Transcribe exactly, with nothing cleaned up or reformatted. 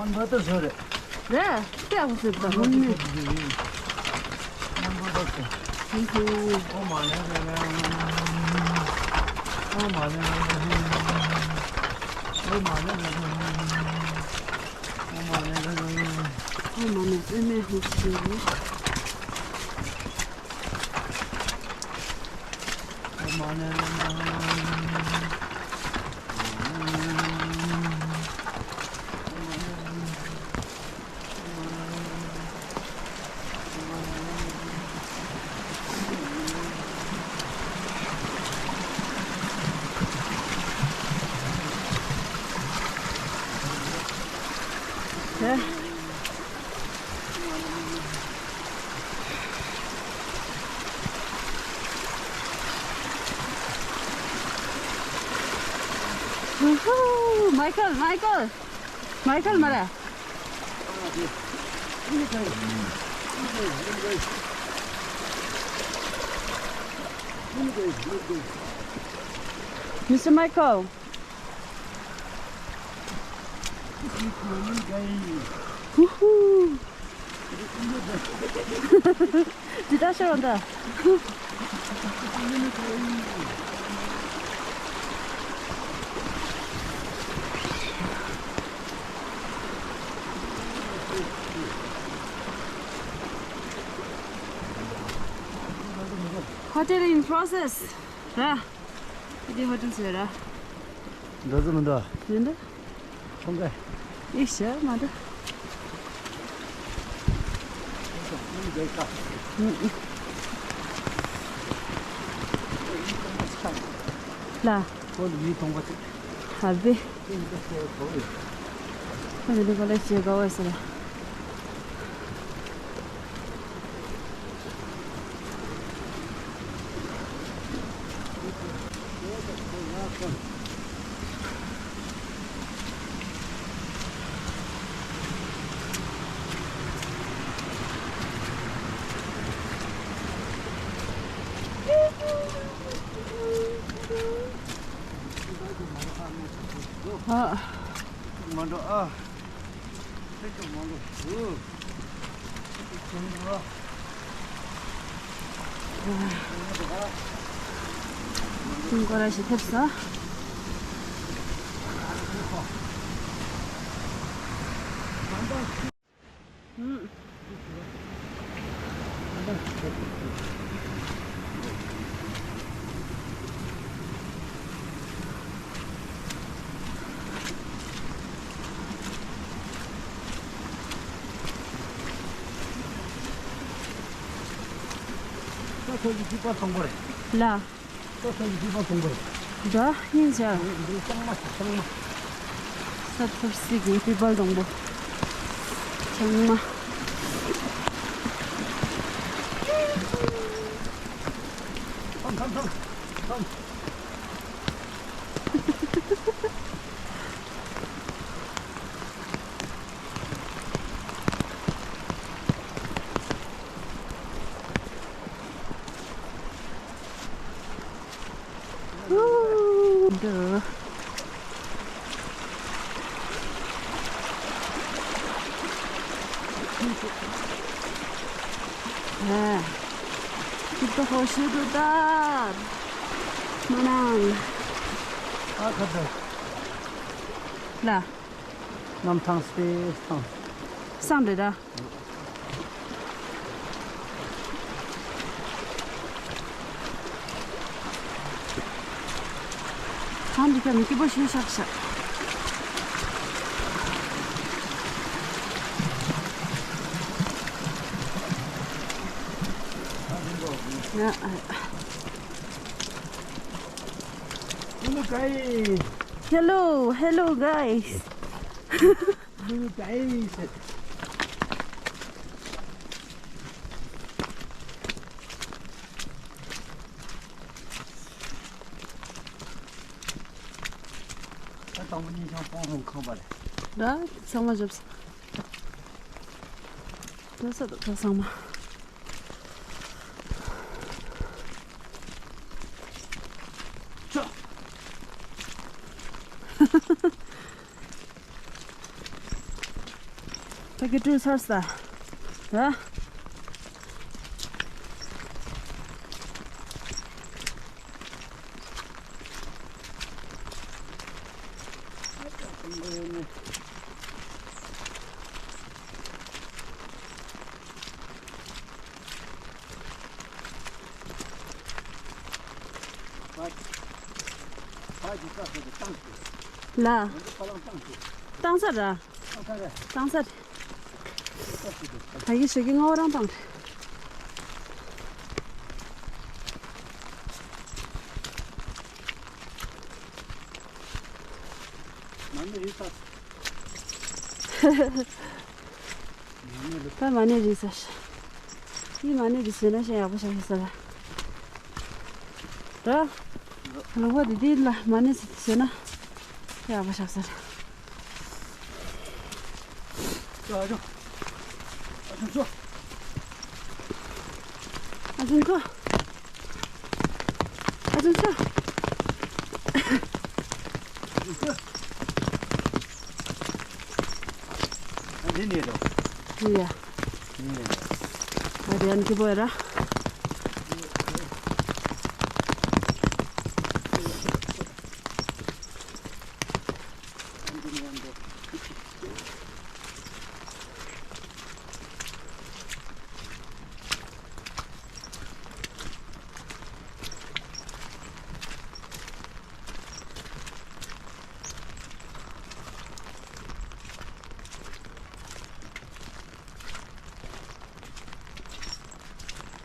མང་པོ་ཏོ་ཟོ་རེད། རེད། ཏེ་ཨ་ཁུ་ཟེར་ད་ཧུན་ནི། མང་པོ་ཏོ་ཟོ། ཧུན་ཧུན། ཨོ་མ་ནེ་ནེ་ནེ། ཨོ་མ་ནེ་ནེ་ནེ། ཨོ་མ་ནེ་ནེ་ནེ། ཨོ་མ་ནེ་ནེ་ནེ། ཨོ་མ་ནེ་ཨེ་མེ་ཧུན་ཟེར་རེད། ཨོ་མ་ནེ་ནེ་ནེ། ཨེ། ཧུ་ཧུ། མའི་ཀལ། མའི་ཀལ། མའི་ཀལ་མ་རེད། Mister Michael. Woohoo. ཇི་ལྟར་ཤར་བ་འདྲ། Hotel in process. ར། འདི་ཧོ་ཊེལ་ཟེར་ར། འགྲོ་ཙམ་མི་འདུག་མི་འདུག་ཁོང་ག་ཨེ་ཤ་མ་འདུག་ལ། ཁོང་གི་མི་མཐོང་པ་ཅིག་ཧ་བེ། ཁོང་གི་མི་གོ་ལ་ཤེས་ག་བ་ཟེར། ཨ། མ་འགྲོ་ཨ། ཁྱེད་ཀྱི་མང་པོ་ཞུ། ཀུན་ཀོ་ར་ཞིག་ཐེབས་ས། ལ། འདྲ་ཡིན་ཟེར། ས་ཐུར་སི་གི་པི་པལ་སྡོང་པོ། ཚང་མ། འདི། ཨ། འདི་ད་ཧོ་ཤི་དུ་ད། མ་ནང་། ཨ་ཁ་ད། ལ། གནམ་ཐང་སྟེ་ཐང་། སང་རེད་ད། ཐང་འདི་ཀ་མི་སྐྱིད་པོ་ཞིག་ཤག་ཤག་ཡ། Hello, guys. Hello, hello, guys. Hello, guys. ད་དང་པོ་ཉིན་ཤང་སྤོང་ཧོང་ཁང་པ་རེད། ད་ཚང་མ་བཞག་ས། ད་ས་ད་ཚང་མ། ད་གི་ཀྲུ་ཚར་ས། ད། ལ། བཏང་ས་ར། བཏང་ས་རེད། ད་གི་ཞོགས་ཀྱི་སྔ་བོ་རང་བཏང་རེད། ད་མ་ཎི་རིག་ས་ཞིག་འདི་མ་ཎི་འདི་བཟོས་ན་ཤ་ཡག་པོ་ཤ་ཤ་ཟེར་ལ། ད་ལུང་པ་འདི་འདི་ལ་མ་ཎི་བཟོས་ན་ཤ་ཡག་པོ་ཤ་ཟེར། ཨ་ཅོ། ཨ་ཅོ་ཅོ། ཨ་ཅོ་ཅོ། ཨ་ཅོ་ཅོ། འདི་ནས་རོ། འདི་ཡ། འདི་ནས་རོ། ཨ་དེ་ཡང་ཁྱི་པོ་ཡ་ར།